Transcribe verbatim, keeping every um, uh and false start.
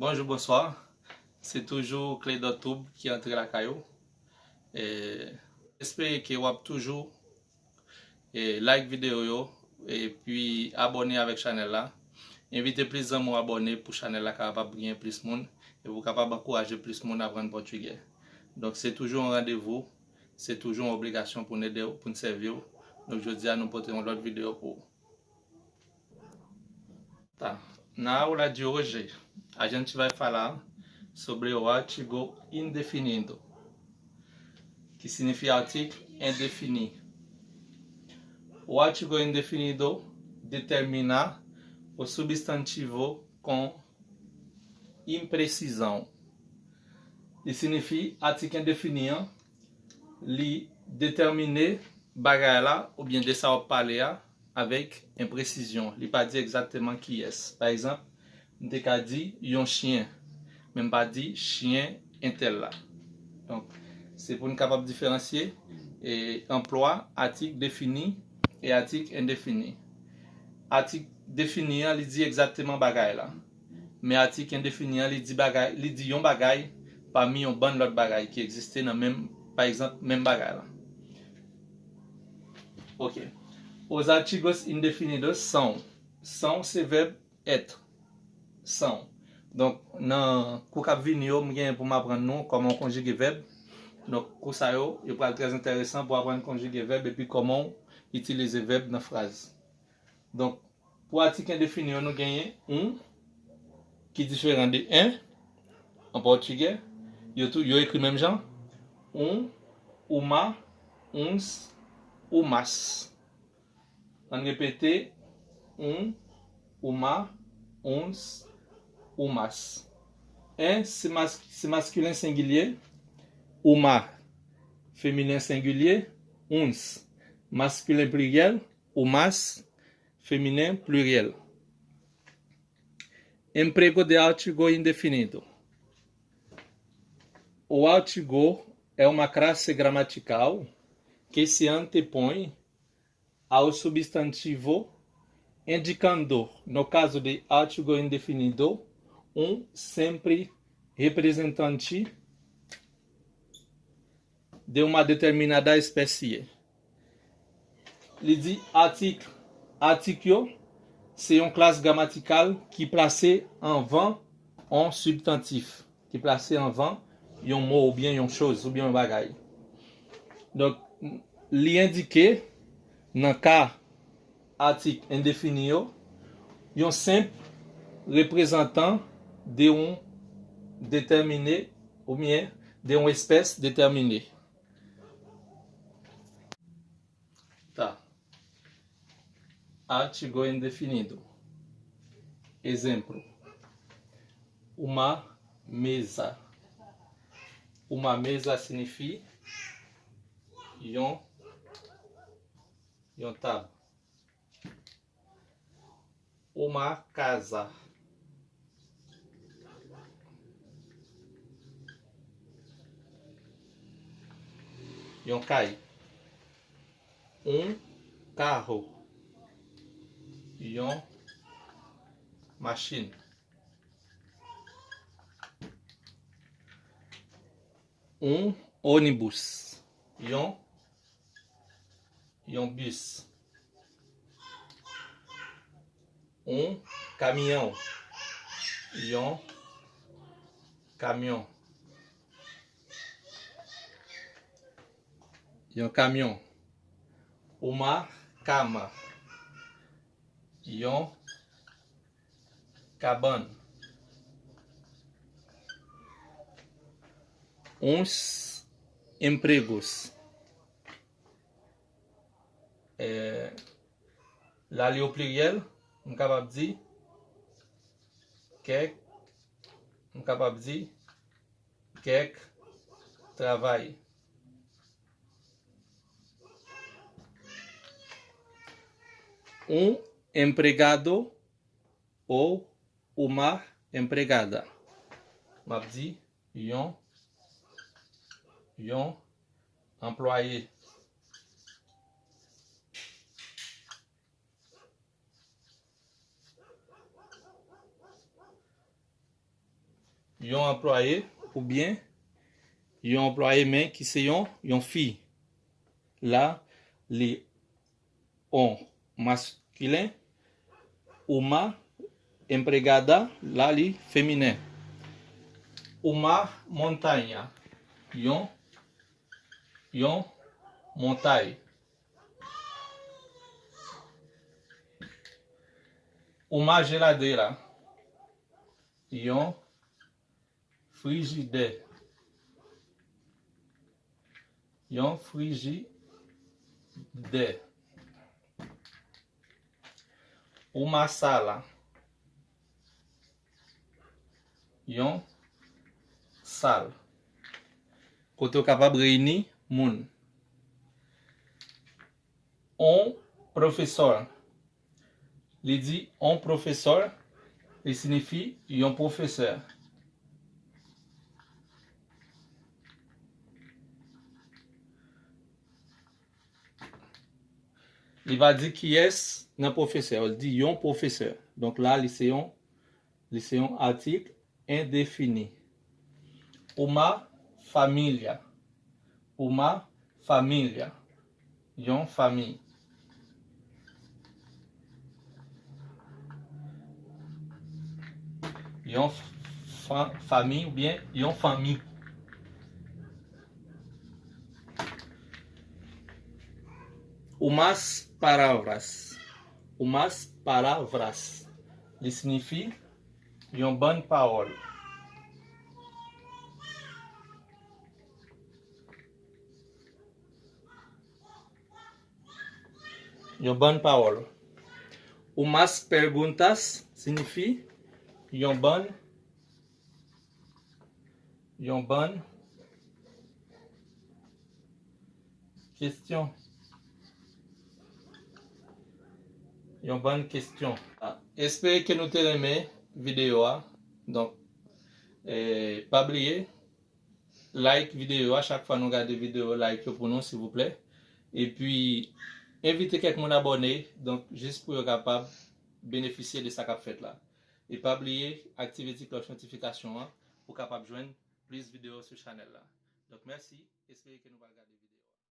Bonjou, bonswa. Se toujou Clédor Tube ki antre lakay ou. E, espere ke w ap toujou e, like videyo yo, epi abòne avèk chanèl la. Envite plis zanmi w abòne pou chanèl la kapab gen plis moun, e pou kapab ankouraje plis moun aprann pòtigè. Donk, se toujou yon randevou, se toujou yon obligasyon pou n ede w, pou n sèvi w. Donk, jodi a, nou pote yon lòt videyo pou ou. Tá. Na aula de hoje, a gente vai falar sobre o artigo indefinido, que significa artigo indefinido. O artigo indefinido determina o substantivo com imprecisão. Li siyifi atik endefini an, li detèmine bagay la oubyen de sa w ap pale a avèk enpresizyon. Li pa di egzakteman kiyès. Pa egzanp, m te ka di yon chyen, men m pa di chyen entèl la. Donk, se pou n kapab diferansye e anplwa atik defini e atik endefini. Atik defini an, li di egzakteman bagay la. Men atik endefini an, li di bagay, li di yon bagay pami yon bann lòt bagay ki egziste nan menm, pa egzanp, menm bagay la. Ok. Os artigos indefinidos são. São se vèb être. São. Donk, nan kou k ap vini yo, m genyen pou m aprann nou kòman w konjige vèb. Donk, kou sa yo, yo pral trè enteresan pou aprann konjige vèb epi kòman w itilize vèb nan fraz. Donk, pou atik endefini yo, nou genyen un, ki diferan de en, an pòtigè. Yo tou, yo ekri menm jan. Um, uma, uns, umas. Ann repete, um, uma, uns, umas. En, se mas-, se maskilen sengilye, uma, feminen sengilye, uns, maskilen pliryèl, umas, feminen pliryèl. Emprego de artigo indefinido. O artigo é uma classe gramatical que se antepõe ao substantivo, indicando, no caso de artigo indefinido, um sempre representante de uma determinada espécie. Li di atik. Atik yo, se yon klas gramatikal ki plase anvan yon sibstantif, ki plase anvan yon mo oubyen yon choz oubyen yon bagay. Donk, li endike, nan ka atik endefini yo, yon senp reprezantan de yon detèmine oubyen de yon espès detèmine. Tá. Artigo indefinido. Exemplo. Uma mesa. Uma mesa siyifi yon, yon tab. Uma casa. Yon kay. Um carro. Yon machin. Um ônibus. Yon, yon bis. Um caminhão. Yon kamyon. Yon kamyon. Uma cama. Yon kabann. Uns empregos. Eh, la li o pliryèl, m kapab di kèk, m kapab di kèk travay. Um empregado ou uma empregada. M ap di yon, yon anplwaye. yon anplwaye oubyen yon anplwaye men ki se yon, yon fi. La, li on maskilen, uma empregada, la li feminen. Uma montanha, yon, yon montay. Uma geladeira, yon frijidè. Yon frijidè. Uma sala. Yon sal. Kote w kapab reyini moun. Un professor. Li di un professor, li siyifi yon pwofesè. Li pa di kiyès nan pwofesè, li di yon pwofesè. Donk la, li se yon, li se yon atik endefini. Uma família. Uma família. Yon fanmi. Yon fa-, fanmi oubyen yon fanmi. Umas palavras. Umas palavras. Li siyifi yon bann pawòl. Yon bann pawòl. Umas perguntas siyifi yon bann, yon bann kesyon. Yon bann kesyon. Espere ke nou te renmen videyo a. Donk, eh, pa bliye, like videyo a, chak fwa nou gade videyo, like yo pou nou, silvouplè. Epi, envite kèk moun abòne, donk, jis pou yo kapab benefisye de sa k ap fèt la. E pa bliye, aktive ti klòch notifikasyon an pou w kapab jwenn plis videyo sou chanèl la. Donk, mèsi, espere ke nou pral gade.